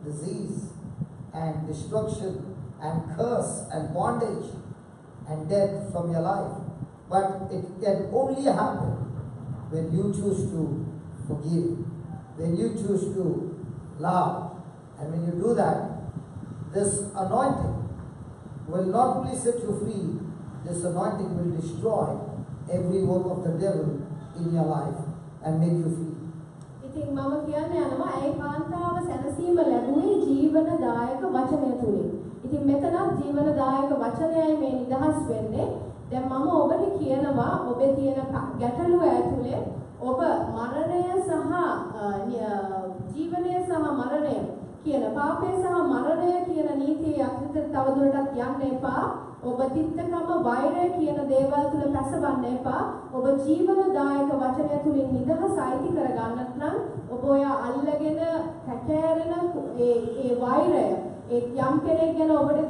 disease and destruction and curse and bondage and death from your life. But it can only happen when you choose to forgive, when you choose to love. And when you do that, this anointing will not only set you free, this anointing will destroy every work of the devil in your life and make you free. ඉතින් මම කියන්න යනවා ඒ කාන්තාව සැනසීම ලැබුවේ ජීවනදායක වචනය තුලින්. ඉතින් මෙතනත් ජීවනදායක වචනයයි මේ නිදහස් වෙන්නේ. දැන් මම ඔබට කියනවා ඔබේ තියෙන ගැටලුව ඇතුලේ ඔබ මරණය සහ ජීවනය සහ මරණය කියන පාපය සහ මරණය කියන නීතිය යටතේ තවදුරටත් යන්න එපා. ඔබ තිත්තකම වෛරය කියන දේවල් තුල පැසවන්න එපා. ඔබ ජීවනදායක වචනය තුලින් නිදහස අයිති කරගන්නත් නම් ඔබ ඔය අල්ලගෙන කැකෑරෙන ඒ වෛරය, ඒ යම් කෙනෙක් ගැන ඔබට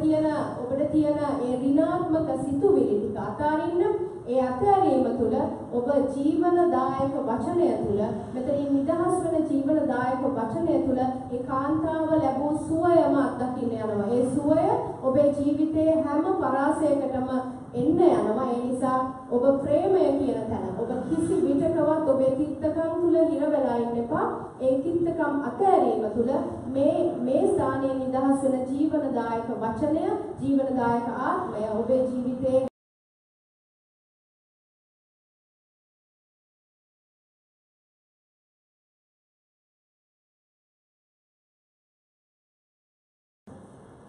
තියෙන ඒ ඍණාත්මක සිතුවිලි ටික අතාරින්න. ඒ අතහැරීම තුල ඔබ ජීවනදායක වචනය තුල මෙතනින් නිදහස් වෙන ජීවනදායක වචනය තුල ඒ කාන්තාව ලැබූ සුවයම අත්දකින්න යනවා. ඒ සුවය ඔබේ ජීවිතයේ හැම පරාසයකටම එන්න යනවා. ඒ නිසා ඔබ ප්‍රේමය කියන තැන ඔබ කිසි විටකවත් ඔබේ තිත්තකම් තුල හිර වෙලා ඉන්න එපා. ඒ තිත්තකම් අතහැරීම තුල මේ ස්ථානයේ නිදහස් වෙන ජීවනදායක වචනය, ජීවනදායක ආත්මය ඔබේ ජීවිතයේ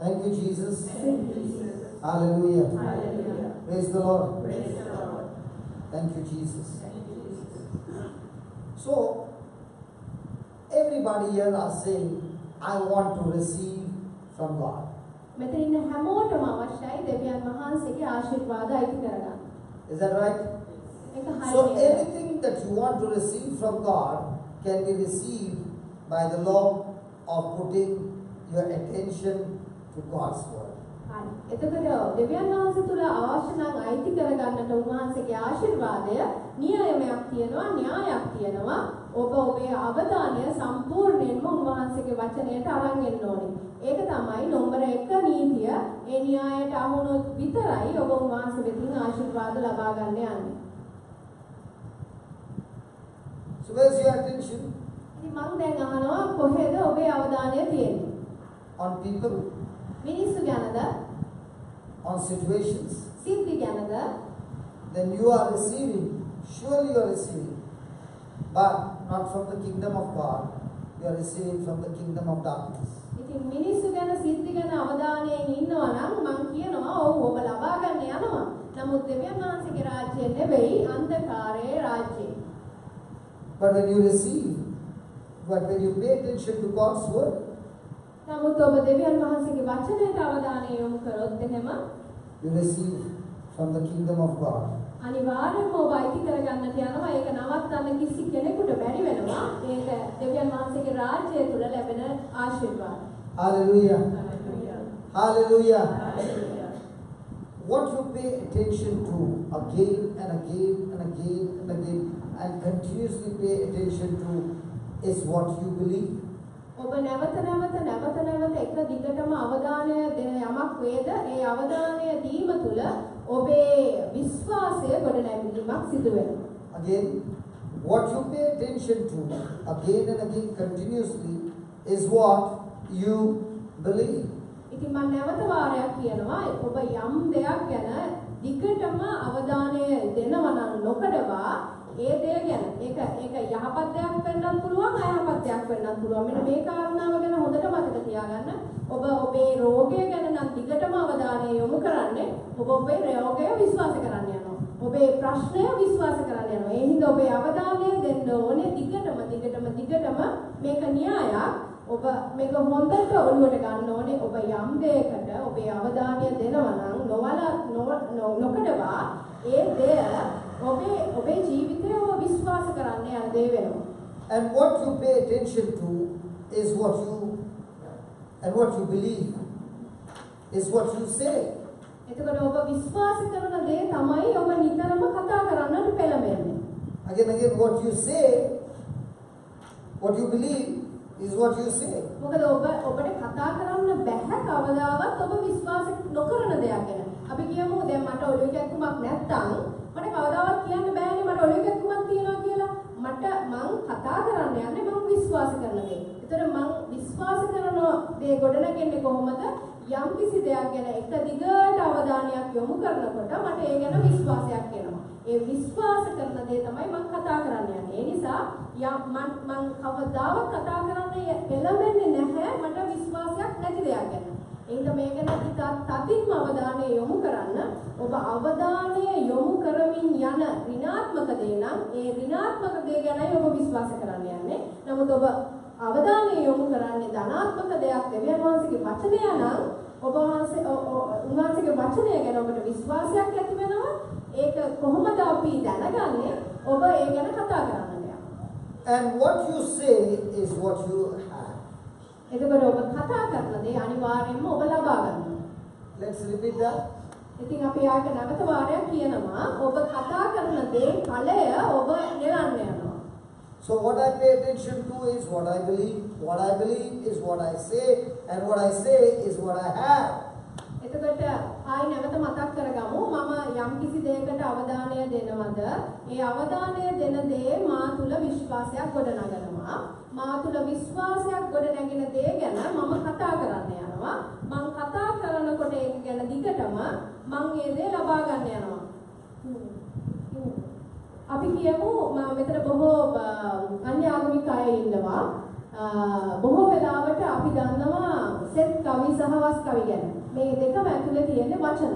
Thank you, Jesus. Thank you, Jesus. Hallelujah. Hallelujah. Praise the Lord. Praise the Lord. Thank you, Jesus. Thank you, Jesus. So, everybody here are saying, I want to receive from God. මෙතන ඉන්න හැමෝටම අවශ්‍යයි දෙවියන් වහන්සේගේ ආශිර්වාද අයිති කරගන්න. Is that right? ඒක හරියට. So, anything that you want to receive from God can be received by the law of putting your attention to God's word. හරි. එතකොට දෙවියන් වහන්සේ තුල අවශ්‍ය නම් අයිති කරගන්නට උන්වහන්සේගේ ආශිර්වාදය නියමයක් තියෙනවා, න්‍යායක් තියෙනවා. ඔබ ඔබේ අවධානය සම්පූර්ණයෙන්ම උන්වහන්සේගේ වචනයට අරන් එන්න ඕනේ. ඒක තමයි නම්බර 1 නීතිය. ඒ න්‍යායයට අහුනොත් විතරයි ඔබ උන්වහන්සේ වෙතින් ආශිර්වාද ලබා ගන්න යන්නේ. So where's your attention? ඉතින් මං දැන් අහනවා කොහෙද ඔබේ අවධානය තියෙන්නේ? On people? මිනිස්සු ගැනද? On situations? සිද්ධි ගැනද? Then you are receiving, surely you are receiving, but not from the kingdom of God. You are receiving from the kingdom of darkness. ඉතින් මිනිස්සු ගැන සිද්ධි ගැන අවධානයෙන් ඉන්නවා නම් මං කියනවා ඔව් ඔබ ලබා ගන්න යනවා. නමුත් දෙවියන් වහන්සේගේ රාජ්‍යය නෙවෙයි අන්ධකාරයේ රාජ්‍යය. But when you receive, but when you pay attention to God's word, නමුත් ඔබ දෙවියන් වහන්සේගේ වචනයට අවධානය යොමු කරොත් එහෙම you receive from the kingdom of God. අනිවාර්යයෙන්ම ඔබ අයිති කරගන්නට යනවා. ඒක නවත්තන්න කිසි කෙනෙකුට බැරි වෙනවා. ඒක දෙවියන් වහන්සේගේ රාජ්‍යය තුල ලැබෙන ආශිර්වාද. Hallelujah. Hallelujah. Hallelujah. Hallelujah. What you pay attention to again and again and again and again and continuously pay attention to is what you believe. ඔබ නැවත නැවත නැවත නැවත එක දිගටම අවධානය දෙන යමක් වේද, ඒ අවධානය දීම තුළ ඔබේ විශ්වාසය ගොඩනැගීමක් සිදු වෙනවා. Again, what you pay attention to again and again continuously is what you believe. ඉතින් මම නැවත වාරයක් කියනවා, ඔබ යම් දෙයක් ගැන දිගටම අවධානය දෙනවා නම් නොකඩවා ඒ දෙය ගැන, ඒක යහපත් දෙයක් වෙන්නත් පුළුවන්, අයහපත් දෙයක් වෙන්නත් පුළුවන්. මෙන්න මේ කාරණාව ගැන හොඳට මතක තියාගන්න. ඔබ ඔබේ රෝගය ගැන නම් දිගටම අවධානය යොමු කරන්නේ, ඔබ ඔබේ රෝගය විශ්වාස කරන්න යනවා. ඔබේ ප්‍රශ්නය විශ්වාස කරන්න යනවා. ඒ හින්දා ඔබේ අවධානය දෙන්න ඕනේ දිගටම දිගටම දිගටම. මේක න්‍යායක්. ඔබ මේක හොඳට ඔළුවට ගන්න ඕනේ. ඔබ යම් දෙයකට ඔබේ අවධානය දෙනවා නම් නොකඩවා ඒ දෙය ඔබේ ජීවිතය ඔබ විශ්වාස කරන්න යන දේ වෙනවා. And what you pay attention to is what you, and what you believe is what you say. එතකොට ඔබ විශ්වාස කරන දේ තමයි ඔබ නිතරම කතා කරන්නට පෙළඹෙන්නේ. Again, again, what you say, what you believe is what you say. මොකද ඔබට කවදාවත් ඔබ විශ්වාස නොකරන දෙයක් ගැන. අපි කියමු දැන් මට ඔළුව කැක්කුමක් නැත්තම් මට කවදාවත් කියන්න බෑනේ මට ඔළුව කැක්කුමක් තියෙනවා කියලා. මට මං කතා කරන්න යන්නේ මං විශ්වාස කරන දේ. ඒතර මං විශ්වාස කරන දේ ගොඩනගන්නේ කොහොමද? යම් කිසි දෙයක් ගැන එක දිගට අවධානයක් යොමු කරනකොට මට ඒ ගැන විශ්වාසයක් එනවා. ඒ විශ්වාස කරන දේ තමයි මං කතා කරන්න යන්නේ. ඒ නිසා මං කවදාවත් කතා කරන්න පෙළඹෙන්නේ නැහැ මට විශ්වාසයක් නැති දෙයක් ගැන. ඒ හින්දා මේ ගැන ඉතා තදින්ම අවධානය යොමු කරන්න. ඔබ අවධානය යොමු කරමින් යන ඍණාත්මක දේ නම් ඒ ඍණාත්මක දේ ගැනයි ඔබ විශ්වාස කරන්න යන්නේ. නමුත් ඔබ අවධානය යොමු කරන්නේ ධනාත්මක දෙයක් දෙවියන් වහන්සේගේ වචනය නම් ඔබ වහන්සේ උන්වහන්සේගේ වචනය ගැන ඔබට විශ්වාසයක් ඇති වෙනවා. ඒක කොහොමද අපි දැනගන්නේ? ඔබ ඒ ගැන කතා කරන්න යනවා. And what you say is what you have. එතකොට ඔබ කතා කරන දේ අනිවාර්යයෙන්ම ඔබ ලබා ගන්නවා. Let's repeat that. ඉතින් අපි ආයක නැවත වාරයක් කියනවා ඔබ කතා කරන දේ ඵලය ඔබ නෙලන්න යනවා. So what I pay attention to is what I believe. What I believe is what I say, and what I say is what I have. එතකොට ආයි නැවත මතක් කරගමු මම යම් කිසි දෙයකට අවධානය දෙනවද ඒ අවධානය දෙන දේ මා තුල විශ්වාසයක් ගොඩනගනවා. මා තුල විශ්වාසයක් ගොඩනැගෙන දේ ගැන මම කතා කරන්න යනවා. මං කතා කරනකොට ඒක ගැන දිගටම මං ඒ දේ ලබා ගන්න යනවා. අපි කියමු මම මෙතන බොහෝ අන්‍ය ආගමික අය ඉන්නවා. බොහෝ වෙලාවට අපි දන්නවා සෙත් කවි සහ වස් කවි ගැන. මේ දෙකම ඇතුලේ තියෙන වචන.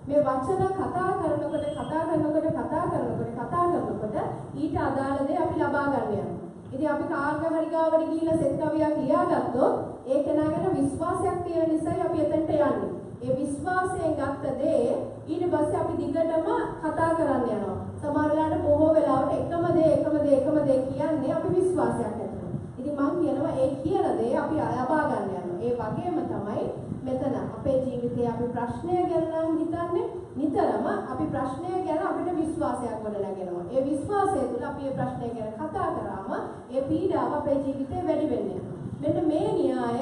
මේ වචන කතා කරනකොට කතා කරනකොට කතා කරනකොට කතා කරනකොට ඊට අදාළ දේ අපි ලබා ගන්න යනවා. ඉතින් අපි කාගේ හරි ගාවට ගිහිල්ලා සෙත් කවියක් ලියාගත්තොත් ඒ කෙනා ගැන විශ්වාසයක් තියෙන නිසායි අපි එතනට යන්නේ. ඒ විශ්වාසයෙන් ගත්ත දේ ඊට පස්සේ අපි දිගටම කතා කරන්න යනවා. සමහර වෙලාවට බොහෝ වෙලාවට එකම දේ එකම දේ එකම දේ කියන්නේ අපි විශ්වාසයක් ඇතුව. ඉතින් මං කියනවා ඒ කියන දේ අපි ලබා ගන්න යනවා. ඒ වගේම තමයි මෙතන අපේ ජීවිතයේ අපි ප්‍රශ්නය ගැන නම් හිතන්නේ නිතරම අපි ප්‍රශ්නය ගැන අපිට විශ්වාසයක් ගොඩනගෙනවා. ඒ විශ්වාසය තුළ අපි ඒ ප්‍රශ්නය ගැන කතා කරාම ඒ පීඩාව අපේ ජීවිතේ වැඩි වෙන්නේ යනවා. මෙන්න මේ න්‍යාය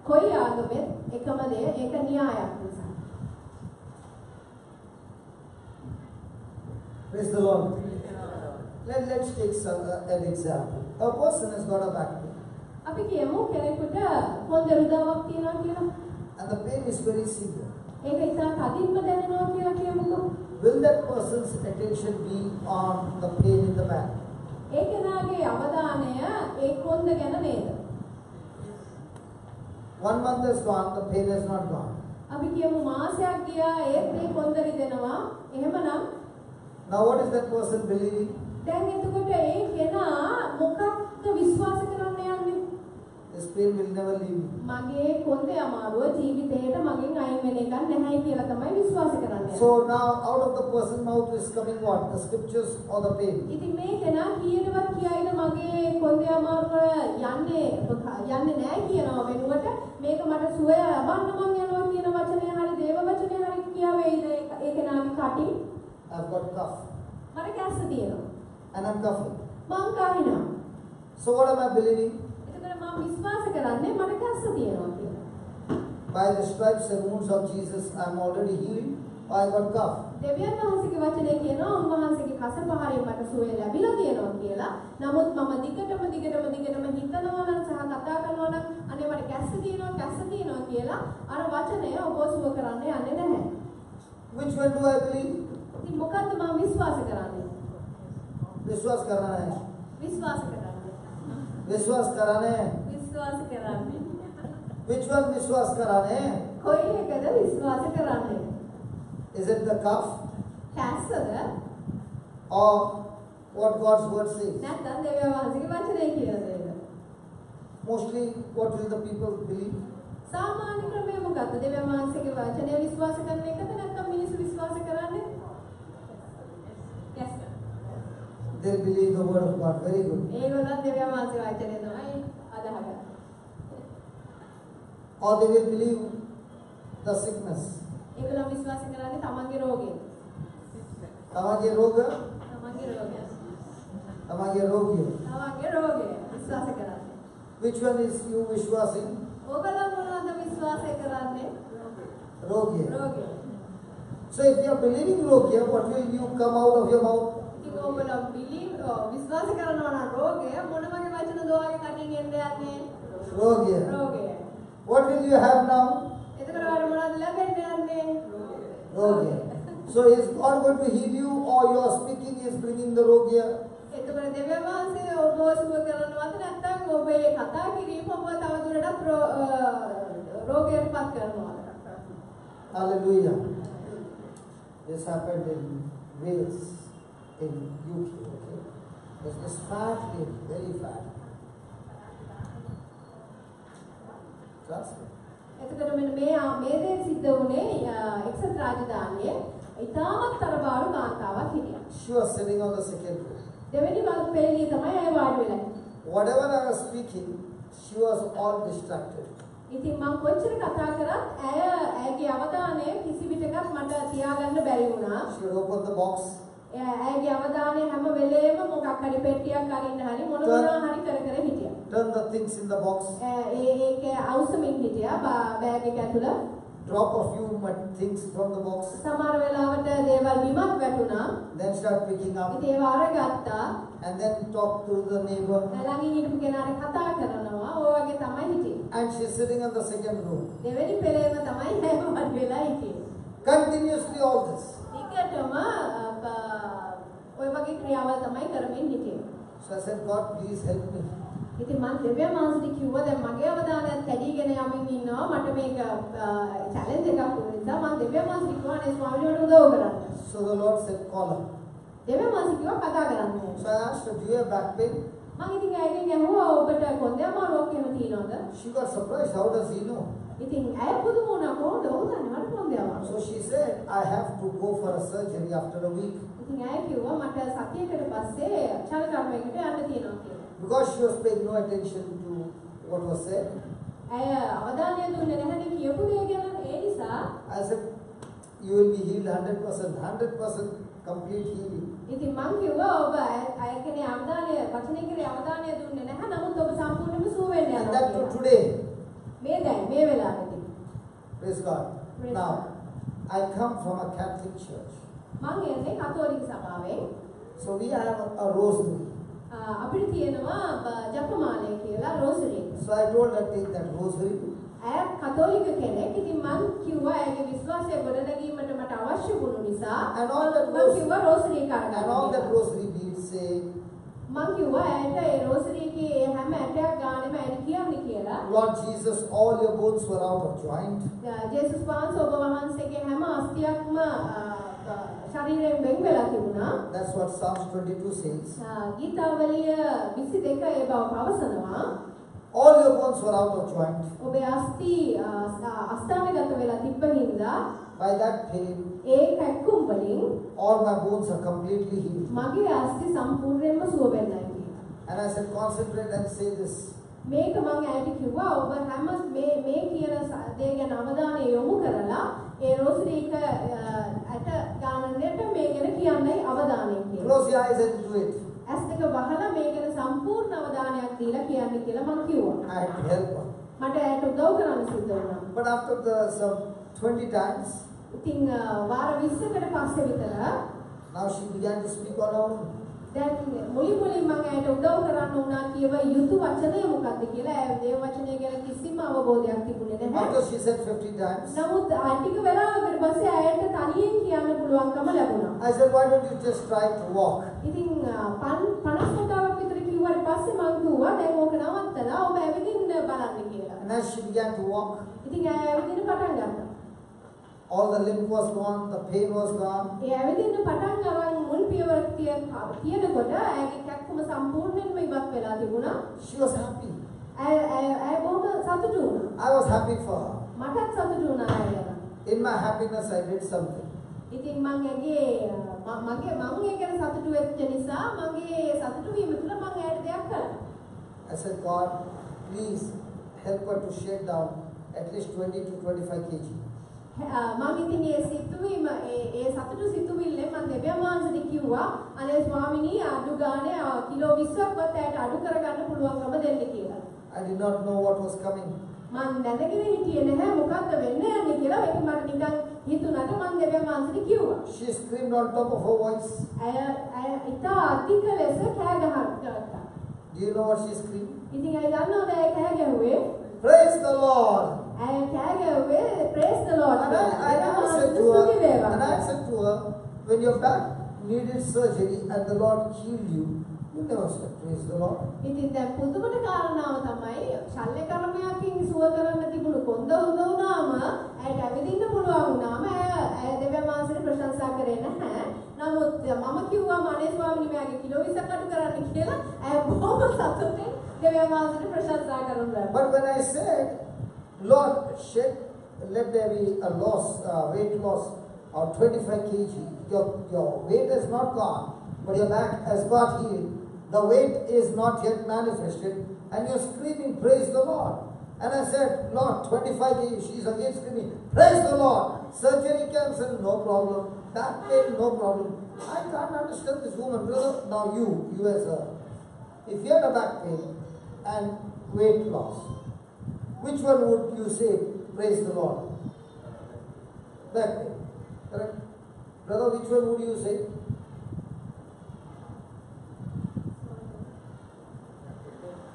කොයි ආගමෙත් එකම දේ, ඒක න්‍යායක් නිසා. Praise the Lord. Let's take an example. A person has got a back pain. අපි කියමු කෙනෙකුට කොන්ද රුදාවක් තියෙනවා කියලා. And the pain is very severe. ඒක ඉතා තදින්ම දැනෙනවා කියලා කියමුකෝ. Will that person's attention be on the pain in the back? ඒ කෙනාගේ අවධානය ඒ කොන්ද ගැන නේද? 1 month has gone, the pain has not gone. අපි කියමු මාසයක් ගියා ඒත් ඒ කොන්ද රිදෙනවා. එහෙමනම් now what is that person believing? දැන් එතකොට ඒ කෙනා මොකක්ද විශ්වාස කරන්න යන්නේ? This pain will never leave me. මගේ කොන්දේ අමාරුව ජීවිතේට මගෙන් අයින් වෙන එකක් නැහැයි කියලා තමයි විශ්වාස කරන්නේ. So now out of the person's mouth is coming what? The scriptures or the pain? ඉතින් මේ කෙනා කීයටවත් කියයිද මගේ කොන්දේ අමාරුව යන්නේ යන්නේ නැහැ කියනවා වෙනුවට මේක මට සුවය ලබන්න මං යනවා කියන වචනය හරි දේව වචනය හරි කියා වෙයිද ඒ කෙනාගේ කටින්? I've got cough. මට කැස්ස තියෙනවා. And I'm coughing. මං කහිනවා. So what am I believing? එතකොට මම විශ්වාස කරන්නේ මට කැස්ස තියෙනවා කියලා. By the stripes and wounds of Jesus I am already healed. I got cough. දෙවියන් වහන්සේගේ වචනය කියනවා උන්වහන්සේගේ කස පහරෙන් මට සුවය ලැබිලා තියෙනවා කියලා. නමුත් මම දිගටම දිගටම දිගටම හිතනවා නම් සහ කතා කරනවා නම් අනේ මට කැස්ස තියෙනවා කැස්ස තියෙනවා කියලා අර වචනය ඔබ සුව කරන්න යන්නේ නැහැ. Which one do I believe? ඉතින් මොකද්ද මම විශ්වාස කරන්නේ? විශ්වාස කරන්නේ. විශ්වාස කරන්නේ. විශ්වාස කරන්නේ. විශ්වාස කරන්නේ. Which one විශ්වාස කරන්නේ? කොයි එකද විශ්වාස කරන්නේ? Is it the cough? කැස්සද? Or what God's word says? නැත්නම් දෙවියන් වහන්සේගේ වචනය කියන දේද? Mostly what will the people believe? සාමාන්‍ය ක්‍රමය මොකද්ද? දෙවියන් වහන්සේගේ වචනය විශ්වාස කරන එකද නැත්නම් මිනිස්සු විශ්වාස කරන්නේ? Yes. They believe the word of God. Very good. ඒගොල්ලන් දෙවියන් වහන්සේගේ වචනය තමයි අදහගන්නේ. Or they will believe the sickness. ඒගොල්ලන් විශ්වාස කරන්නේ තමන්ගේ රෝගය. තමන්ගේ රෝග? තමන්ගේ රෝගය. තමන්ගේ රෝගය. තමන්ගේ රෝගය විශ්වාස කරන්නේ. Which one is you විශ්වාසින්? ඔයගොල්ලන් මොනවද විශ්වාසය කරන්නේ? යන්නේ? රෝගය. රෝගය. So if you are believing රෝගය, what will you come out of your mouth? ඉතින් ඔබලා believe විශ්වාස කරනවා නම් රෝගය මොන වගේ වචනද ඔයාගේ කටින් එන්න යන්නේ? රෝගය. රෝගය. What will you have now? එතකොට ඔයාලට මොනවද ලැබෙන්න යන්නේ? රෝගය. So is God going to heal you or your speaking is bringing the රෝගය? එතකොට දෙවියන් වහන්සේ ඔබව සුව කරනවද නැත්නම් ඔබේ කතා කිරීම ඔබ තව දුරටත් රෝගයට පත් කරනවද? Hallelujah. This happened in Wales, in UK, okay? There's this fat lady, very fat. Trust me. එතකොට මෙන්න මේ මේ දේ සිද්ධ වුණේ එක්සත් රාජධානියේ ඉතාමත් තරබාරු කාන්තාවක් හිටියා. She was sitting on the second row. දෙවෙනි පෙළේ තමයි ඇය වාඩි වෙලා හිටියේ. Whatever I was speaking, she was all distracted. ඉතින් මං කොච්චර කතා කරත් ඇය ඇයගේ අවධානය කිසි විටකත් මට තියාගන්න බැරි වුණා. She would open the box. ඇයගේ අවධානය හැම වෙලේම මොකක් හරි පෙට්ටියක් අරින්න හරි මොන මොනවා හරි කර කර හිටියා. Turn the things in the box. ඒ ඒක අවසමින් හිටියා බෑග් එක ඇතුළ. Drop a few things from the box. සමහර වෙලාවට දේවල් බිමත් වැටුණා. Then start picking up. ඉතින් ඒව අරගත්තා. And then talk to the neighbor. ළඟින් හිටපු කෙනාට කතා කරනවා. ඔය වගේ තමයි හිටියේ. And she's sitting on the second row. දෙවෙනි පෙළේම තමයි ඇය වාඩි වෙලා හිටියේ. Continuously all this. දිගටම ඔය වගේ ක්‍රියාවල් තමයි කරමින් හිටියේ. So I said, God, please help me. ඉතින් මං දෙවියන් වහන්සේට කිව්වා දැන් මගේ අවධානයත් කැඩීගෙන යමින් ඉන්නවා මට මේක චැලෙන්ජ් එකක් වුණ නිසා මං දෙවියන් වහන්සේට කිව්වා අනේ ස්වාමීනි මට උදව් කරන්න. So the Lord said, call her. දෙවියන් වහන්සේ කිව්වා කතා කරන්න. So I asked her, do you have back pain? මං ඉතින් ඇයගෙන් ඇහුවා ඔබට කොන්දේ අමාරුවක් එහෙම තියෙනවද? She got surprised. How does he know? ඉතින් ඇය පුදුම වුණා කොහොමද ඔහු දන්නේ මට කොන්දේ අමාරුව. So she said, I have to go for a surgery after a week. ඉතින් ඇය කිව්වා මට සතියකට පස්සේ ශල්‍යකර්මයකට යන්න තියෙනවා කියලා. Because she was paying no attention to what was said. ඇය අවධානය දුන්නේ නැහැනේ කියපු දේ ගැන. ඒ නිසා I said, you will be healed 100%, 100% complete healing. ඉතින් මං කිව්වා ඔබ ඇය කෙනේ අවධානය වචනේ කෙරේ අවධානය දුන්නේ නැහැ. නමුත් ඔබ සම්පූර්ණයෙන්ම සුව වෙන්න යනවා. And that too today. මේ දැන් මේ වෙලාවේදී. Praise God. Praise Now, God. I come from a Catholic church. මං එන්නේ කතෝලික සභාවෙන්. So we have a rosary. අපිට තියෙනවා ජපමාලය කියලා රෝසරි එක. So I told her, take that rosary. ඇය කතෝලික කෙනෙක්. ඉතින් මං කිව්වා ඇයගේ විශ්වාසය ගොඩනැගීමට මට අවශ්‍ය වුණු නිසා And all that මං කිව්වා රෝසරි එක අරගන්න. And all that rosary beads say, මං කිව්වා ඇයට ඒ රෝසරි එකේ ඒ හැම ඇටයක් ගානෙම ඇයට කියන්න කියලා. Lord Jesus, all your bones were out of joint. ජේසුස් වහන්සේ ඔබ වහන්සේගේ හැම අස්තියක්ම ශරීරයෙන් වෙන් වෙලා තිබුණා. That's what Psalms 22 says. ගීතාවලිය 22 ඒ බව පවසනවා. All your bones were out of joint. ඔබේ අස්ථි අස්ථානගත වෙලා තිබ්බ හින්දා by that pain ඒ කැක්කුම් වලින් all my bones are completely healed. මගේ අස්ථි සම්පූර්ණයෙන්ම සුව වෙන්නයි කියලා. And I said, concentrate and say this. මේක මං ඇයට කිව්වා ඔබ හැම මේ මේ කියන දේ ගැන අවධානය යොමු කරලා ඒ රෝසරි එක ඇට ගානට මේ ගැන කියන්නයි අවධානය කියලා. Close your eyes and do it. ඇස් දෙක වහලා මේ ගැන සම්පූර්ණ අවධානයක් දීලා කියන්න කියලා මං කිව්වා. I had to help her. මට ඇයට උදව් කරන්න සිද්ධ වුණා. But after the some 20 times, ඉතින් වාර 20කට පස්සේ විතර now she began to speak on her own. දැන් මුලින් මුලින් මං ඇයට උදව් කරන්න වුණා කියව යුතු වචනය මොකද්ද කියලා. ඇය දේව වචනය ගැන කිසිම අවබෝධයක් තිබුණේ නැහැ. After she said 50 times, නමුත් ටික වෙලාවකට පස්සේ ඇයට තනියෙන් කියන්න පුළුවන්කම ලැබුණා. I said, why don't you just try to walk? ඉතින් 50 වතාවක් විතර කිව්වට පස්සේ මං කිව්වා දැන් ඕක නවත්තලා ඔබ ඇවිදින්න බලන්න කියලා. And as she began to walk, ඉතින් ඇය ඇවිදින්න පටන් ගත්තා. all the limp was gone, the pain was gone. ඒ ඇවිදින්න පටන් අරන් මුල් පියවර තියනකොට ඇයගේ කැක්කුම සම්පූර්ණයෙන්ම ඉවත් වෙලා තිබුණා. She was happy. ඇය බොහොම සතුටු වුණා. I was happy for her. මටත් සතුටු වුණා ඇය ගැන. In my happiness I did something. ඉතින් මං ඇගේ මගේ මං ඒ ගැන සතුටු වෙච්ච නිසා මගේ සතුටු වීම තුළ මං ඇයට දෙයක් කළා. I said, God, please help her to shed down at least 20 to 25 kg. මං ඉතින් ඒ සිතුවීම ඒ සතුටු සිතුවිල්ලෙන් මං දෙවියන් වහන්සේට කිව්වා අනේ ස්වාමිනී අඩු ගානේ කිලෝ 20ක්වත් ඇයට අඩු කරගන්න පුළුවන්කම දෙන්න කියලා. I did not know what was coming. මං දැනගෙන හිටියේ නැහැ මොකද්ද වෙන්න යන්නේ කියලා. ඒක මට නිකන් හිතුණාට මං දෙවියන් වහන්සේට කිව්වා. She screamed on top of her voice. ඇය ඇය ඉතා අධික ලෙස කෑ ගහගත්තා. Do you know what she screamed? ඉතින් ඇය දන්නවද ඇය කෑ ගැහුවේ? Praise the Lord. ඇය කෑ ගැහුවේ praise the Lord. And I said to her, and I said to her, when your back needed surgery and the Lord healed you, you never said praise the Lord. ඉතින් දැන් පුදුමට කාරණාව තමයි ශල්‍ය කර්මයකින් සුව කරන්න තිබුණු කොන්ද හොඳ වුණාම ඇයට ඇවිදින්න පුළුවන් වුණාම ඇය ඇය දෙවියන් වහන්සේට ප්‍රශංසා කරේ නැහැ. නමුත් මම කිව්වා අනේ ස්වාමීනි මෙයාගේ කිලෝ 20ක් අඩු කරන්න කියලා ඇය බොහොම සතුටින් දෙවියන් වහන්සේට ප්‍රශංසා කරනු ලැබුවා. But when I said, Lord, shed, let there be a loss, weight loss of 25 kg, your weight has not gone, but your back has got healed. The weight is not yet manifested, and you're screaming, praise the Lord. And I said, Lord, 25 kg, she's again screaming, praise the Lord. Surgery cancelled, no problem. Back pain, no problem. I can't understand this woman, brother. Now you as a, if you had a back pain and weight loss, which one would you say, praise the Lord? Back pain, correct? Brother, which one would you say?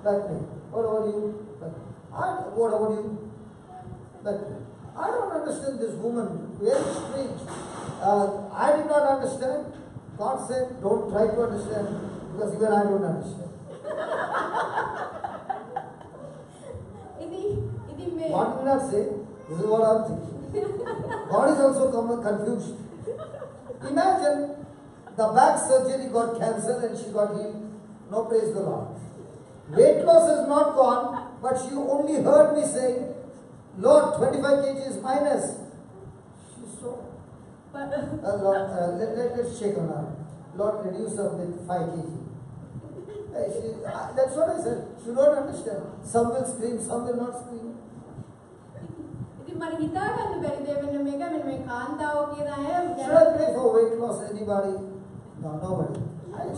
Back pain. What about you? Back pain. What about you? Back pain. I don't understand this woman. Very strange. I did not understand. God said, don't try to understand, because even I don't understand. ඉතින් ඉතින් මේ God did not say, this is what I'm thinking. God is also confused. Imagine the back surgery got cancelled and she got healed. No, praise the Lord. Weight loss is not gone, but she only heard me saying, Lord, 25 kg is minus. She's so. But Lord, let's check on her. Lord, reduce her with 5 kg. That's what I said. You don't understand. Some will scream, some will not scream. ඉතින් මට හිතා ගන්න බැරි දේ වෙන මේක මෙන්න මේ කාන්තාව කියන අය Should I pray for weight loss? Anybody? No, nobody.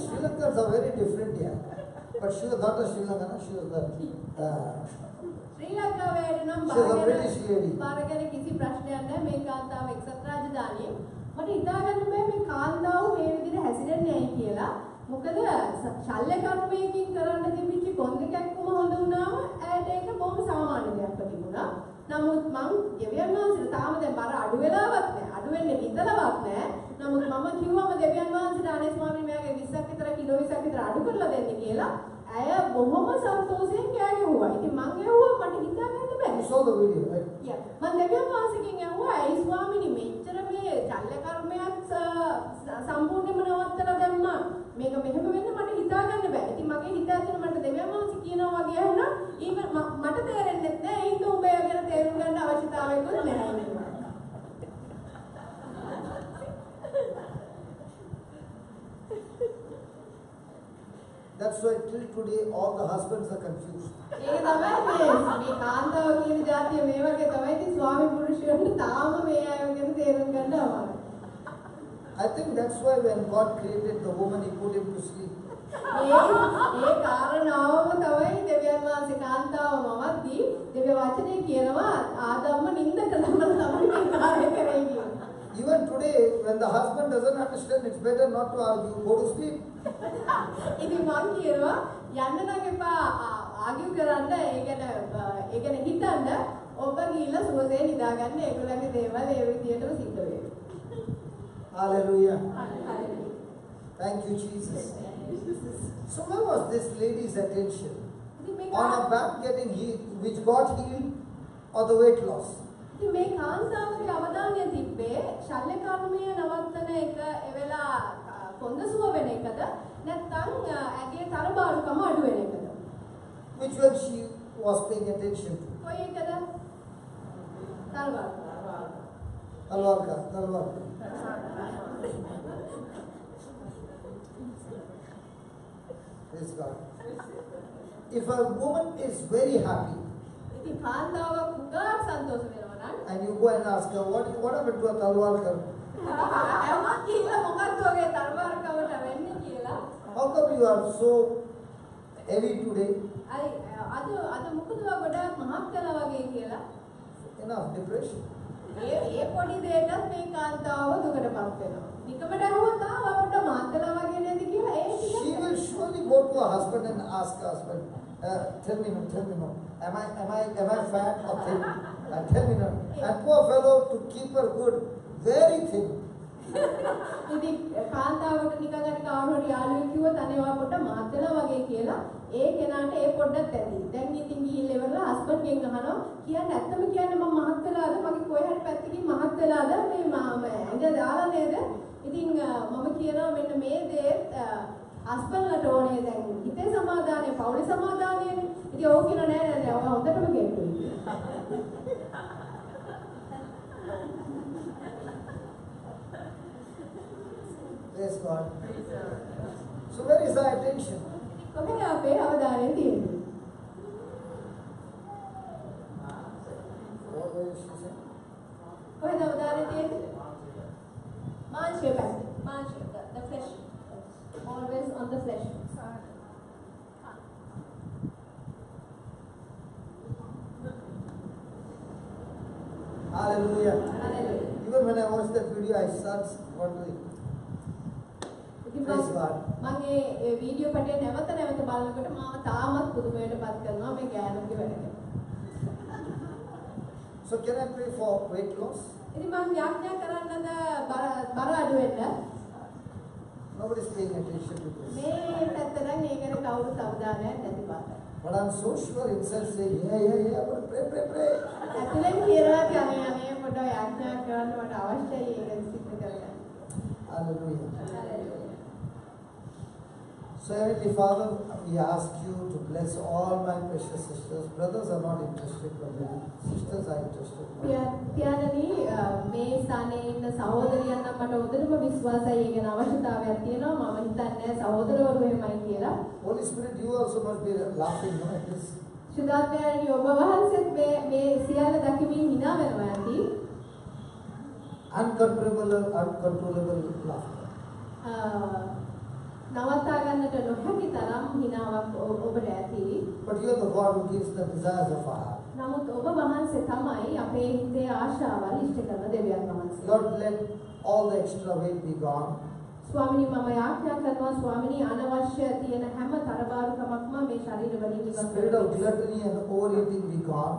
Sri Lankans are very different here. But she was not a Sri Lankan, she was the ශ්‍රී ලංකාවේ නම් She was a British lady. බාර ගැන කිසි ප්‍රශ්නයක් නැහැ. මේ කාන්තාව එක්සත් රාජධානියේ. මට හිතා ගන්න බෑ මේ කාන්තාව මේ විදිහට හැසිරෙන්නේ ඇයි කියලා. මොකද ශල්‍ය කර්මයකින් කරන්න තිබිච්ච කොන්ද කැක්කුම හොඳ වුණාම ඇයට ඒක බොහොම සාමාන්‍ය දෙයක් තිබුණා. නමුත් මං දෙවියන් වහන්සේට තාම දැන් බර අඩු වෙලාවක් නෑ. අඩු වෙන්නේ හිතලවත් නෑ. නමුත් මම කිව්වම දෙවියන් වහන්සේට අනේ ස්වාමීනි මෙයාගේ 20ක් විතර කිලෝ 20ක් විතර අඩු කරලා දෙන්න කියලා. ඇය බොහොම සන්තෝෂයෙන් කෑ ගැහුවා. ඉතින් මං ඇහුවා මට හිතා ගන්න බෑ. You saw the video, right? Yeah. මං දෙවියන් වහන්සේගෙන් ඇහුවා ඇයි ස්වාමීනි මෙච්චර මේ ශල්‍ය කර්මයක් සම්පූර්ණයෙන්ම නවත්තලා දැම්මා. මේක මෙහෙම වෙන්න මට හිතා ගන්න බෑ. ඉතින් මගේ හිත ඇතුළේ මට දෙවියන් වහන්සේ කියනවා වගේ ඇහුණා. ඊම මට තේරෙන්නේ නැහැ. ඒ හින්දා උඹ ඒ ගැන තේරුම් ගන්න අවශ්‍යතාවයකුත් නැහැ කිව්වා. That's why till today all the husbands are confused. ඒක තමයි මේ මේ කාන්තාව කියන ජාතිය මේ වගේ තමයි. ඉතින් ස්වාමි පුරුෂයන්ට තාම මේ අය ගැන තේරුම් ගන්න අමාරුයි. I think that's why when God created the woman, He put him to sleep. ඒ ඒ කාරණාවම තමයි දෙවියන් වහන්සේ කාන්තාව මවද්දී දෙවිය වචනේ කියනවා ආදම්ම නින්දට දමලා තමයි මේ කාර්ය කරේ කියලා. Even today, when the husband doesn't understand, it's better not to argue, go to sleep. ඉතින් මං කියනවා යන්න නම් එපා ආගියු කරන්න, ඒ ගැන හිතන්න, ඔබ ගිහිල්ලා සුවසේ නිදාගන්න, ඒගොල්ලන්ගේ දේවල් ඒ විදිහටම සිද්ධ වෙනවා. Hallelujah. Hallelujah. Thank you, Jesus. So where was this lady's attention? ඉතින් මේ On her back getting healed, which got healed, or the weight loss? ඉතින් මේ කාන්තාවගේ අවධානය තිබ්බේ ශල්‍ය කර්මය නවත්තන එක එවෙලා කොන්ද සුව වෙන එකද නැත්නම් ඇගේ තරබාරුකම අඩු වෙන එකද? Which one she was paying attention to? කොයි එකද? තරබාරු. Talwarka, talwarka. Praise God. If a woman is very happy, ඉතින් කාන්තාවක් හුඟක් සන්තෝෂ වෙනවා නම් and you go and ask her, what happened to a talwarkar? ඇහුවා කියලා මොකක්ද ඔගේ තරබාරුකමට වෙන්නේ කියලා. How come you are so heavy today? අයි අද අද මොකද ඔයා ගොඩාක් මහත් වෙලා වගේ කියලා. Enough depression. ඒ ඒ පොඩි දෙයටත් මේ කාන්තාව දුකටපත් වෙනවා. නිකමට ඇහුවොත් ආ ඔයා පොඩ්ඩක් මහත් වෙලා වගේ නේද කියලා ඒ She ටික. will surely go to her husband and ask her husband, tell me no, tell me no. Am I fat or thin? Tell me no. And poor fellow, to keep her good, very thin. ඉතින් කාන්තාවට නිකන් හරි කවුරු හරි යාළුවෙක් කිව්වොත් අනේ ඔයා පොඩ්ඩක් මහත් වෙලා වගේ කියලා ඒ කෙනාට ඒ පොඩ්ඩක් ඇති. දැන් ඉතින් ගිහිල්ලා ඉවරලා හස්බන්ඩ් ගෙන් අහනවා කියන්න ඇත්තම කියන්න මම මහත් වෙලාද, මගේ කොහේ හරි පැත්තකින් මහත් වෙලාද, මේ මම ඇඟ දාලා නේද? ඉතින් මම කියනවා මෙන්න මේ දේත් හස්බන්ඩ්ලට ඕනේ දැන් හිතේ සමාදානය, පවුලේ සමාදානයනේ. ඉතින් ඔව් කියනවා නෑ නෑ නෑ ඔයා හොඳටම කෙට්ටුයි කියලා. Praise God. So where is our attention? කොහෙද අපේ අවධානය තියෙන්නේ? What was she saying? කොහෙද අවධානය තියෙන්නේ? මාංශය පැත්තේ. මාංශය, the flesh. Always on the flesh. Hallelujah. Hallelujah. Even when I watch that video, I start wondering. ඉතින් Praise God. මම ඒ ඒ වීඩියෝ පටය නැවත නැවත බලනකොට මාව තාමත් පුදුමයට පත් කරනවා මේ ගෑනුන්ගේ වැඩ ගැන. So can I pray for weight loss? ඉතින් මං යාඥා කරන්නද බර අඩු වෙන්න? Nobody's paying attention to this. මේ පැත්ත නම් ඒ ගැන කවුරුත් අවධානයක් නැති පාටයි. But I'm so sure inside saying, yeah, yeah, yeah, I'm going to pray, pray, pray. ඇතුලෙන් කියනවා ඉතින් අනේ අනේ පොඩ්ඩක් යාඥා කරන්න මට අවශ්‍යයි ඒක සිද්ධ කරගන්න. Hallelujah. Hallelujah. So Heavenly Father, we ask you to bless all my precious sisters. Brothers are not interested, but the sisters are interested. පියාණනි, මේ ස්ථානයේ ඉන්න සහෝදරියන් නම් මට හොඳටම විශ්වාසයි ඒ ගැන අවශ්‍යතාවයක් තියෙනවා. මම හිතන්නේ සහෝදරවරු එහෙමයි කියලා. Holy Spirit, you also must be laughing, no, at this. ශුද්ධාත්මයාණනි, ඔබ වහන්සේත් මේ මේ සියල්ල දකිමින් හිනා වෙනවා ඇති. Uncontrollable, uncontrollable laughter. නවත්තා ගන්නට නොහැකි තරම් හිනාවක් ඔබට ඇති. But you are the God who gives the desires of our heart. නමුත් ඔබ වහන්සේ තමයි අපේ හිතේ ආශාවල් ඉෂ්ට කරන දෙවියන් වහන්සේ. Lord, let all the extra weight be gone. ස්වාමිනී, මම යාඥා කරනවා ස්වාමිනී, අනවශ්‍ය තියෙන හැම තරබාරුකමක්ම මේ ශරීර වලින් ඉවත් Spirit of කරන්න. Gluttony and overeating be gone.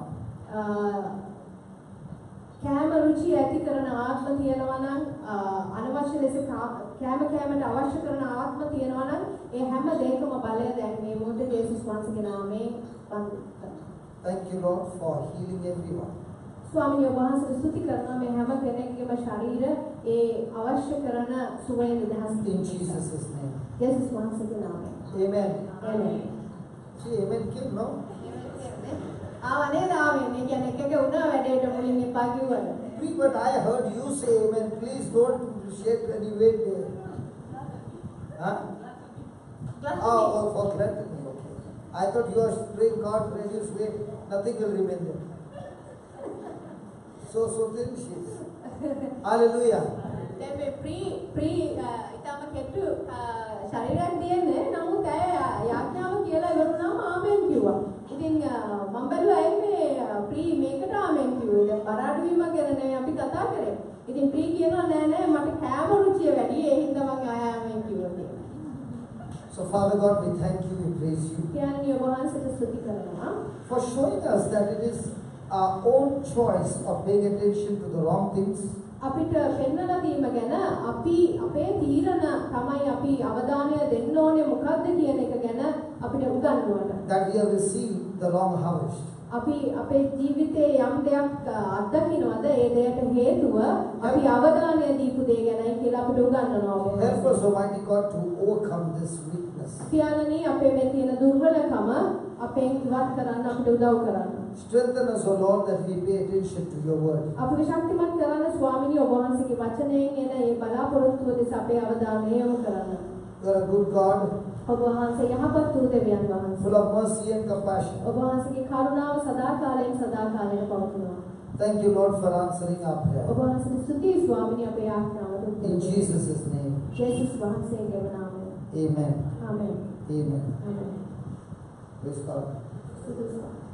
කෑම රුචි ඇති කරන ආත්ම තියෙනවා නම්, අනවශ්‍ය ලෙස කෑම කෑමට අවශ්‍ය කරන ආත්ම තියෙනවා නම්, ඒ හැම දෙයකම බලය දැන් මේ මොහොතේ ජේසුස් වහන්සේගේ නාමයෙන් බන්ධ කරනවා. Thank you, Lord, for healing everyone. ස්වාමිනී, ඔබ වහන්සේට ස්තුති කරනවා මේ හැම කෙනෙක්ගේම ශරීර ඒ අවශ්‍ය කරන සුවය නිදහස් In කිරීම නිසා. Jesus' name. ජේසුස් වහන්සේගේ නාමයෙන්. Amen. Amen. See, amen came, no? ආවා නේද ආමෙන්? ඒ කියන්නේ එක එක වුණා වැඩේට මුලින් එපා කිව්වට. Please, but I heard you say amen. Please don't shake any weight there. Huh? Oh, for gluttony, okay. I thought you were praying God reduce weight, nothing will remain there. So thin she is. Hallelujah. දැන් මේ ප්‍රී ප්‍රී ඊටම කෙටු ශරීරයක් තියෙන්නේ. නමුත් ඇය යාඥාව කියලා ඉවර වුණාම ආමෙන් කිව්වා. ඉතින් මම බැලුවා ඇයි මේ ප්‍රී මේකට ආමෙන් කිව්වේ? දැන් බර අඩු වීම ගැන නෙවෙයි අපි කතා කරේ. ඉතින් ප්‍රී කියනවා නෑ නෑ මට කෑම රුචිය වැඩි. ඒ හින්දා මං ආය ආමෙන් කිව්වා කියලා. So Father God, we thank you, we praise you පියාණනි, ඔබ වහන්සේට ස්තුති කරනවා. For showing us that it is our own choice of paying attention to the wrong things. අපිට පෙන්වලා දීම ගැන අපි අපේ තීරණ තමයි අපි අවධානය දෙන්න ඕනේ මොකද්ද කියන එක ගැන අපිට උගන්වුවට. That we have received the wrong harvest. අපි අපේ ජීවිතයේ යම් දෙයක් අත්දකින්නවද ඒ දෙයට හේතුව අපි අවධානය දීපු දේ ගැනයි කියලා අපිට උගන්වනවා ඔබ වහන්සේ. Help us, Almighty God, to overcome this weakness. පියාණනි, අපේ මේ තියෙන දුර්වලකම අපෙන් ඉවත් කරන්න අපිට උදව් කරන්න. Strengthen us, O Lord, that we pay attention to your word. අපිව ශක්තිමත් කරන්න ස්වාමිනී, ඔබ වහන්සේගේ වචනයෙන් එන ඒ බලාපොරොත්තුව දෙස අපේ අවධානය යොමු කරන්න. You are a good God, ඔබ වහන්සේ යහපත් වූ දෙවියන් වහන්සේ. Full of mercy and compassion. ඔබ වහන්සේගේ කරුණාව සදාකාලයෙන් සදාකාලයට පවතිනවා. Thank you, Lord, for answering our prayer. ඔබ වහන්සේට ස්තුතියි ස්වාමිනී අපේ යාඥාවට උත්තර In දෙන්න. Jesus' name, ජේසුස් වහන්සේගේම නාමයෙන්. amen. ආමේන්. Amen. ආමේන්. Praise God. යේසුස්.